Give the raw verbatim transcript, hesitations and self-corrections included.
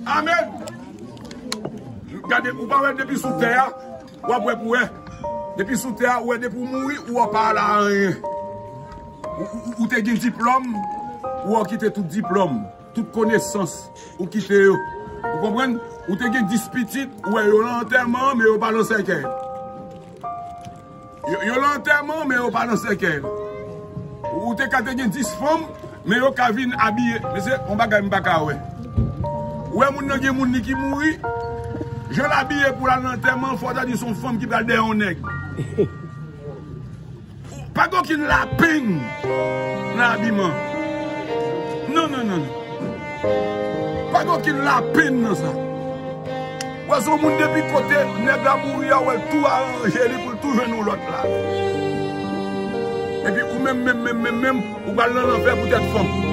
Amèn. Gade, ou pa wè depi sou tè a, w ap wè pou wè. Depi sou tè a, ou wè depi w mouri, ou pa al a anyen. Ou, ou, ou te gen diplòm, ou kite tout diplòm, tout konesans, ou kite yo. Ou konprann? Ou te gen dis pitit, ou wè yo nan antèman, men yo pa nan sèkèy. Yo, yo nan antèman, men yo pa nan sèkèy. Ou te ka te gen dis fanm, men yo ka vin abiye. Mesye, yon bagay m pa ka wè. Ou wè moun nan gen moun li ki mouri, jan l abiye pou l al nan antèman, fò w ta di se yon fanm ki pral dèyè yon nèg. Pa gen okenn lapenn nan abiman. Non, non, non, non. Pa gen okenn lapenn nan sa. Wè, se yon moun depi kote nèg la mouri a, wè l tou aranje li pou l tou jwenn yon lòt la. Epi ou menm, menm, menm, menm, menm, ou pral nan lanfè poutèt fanm.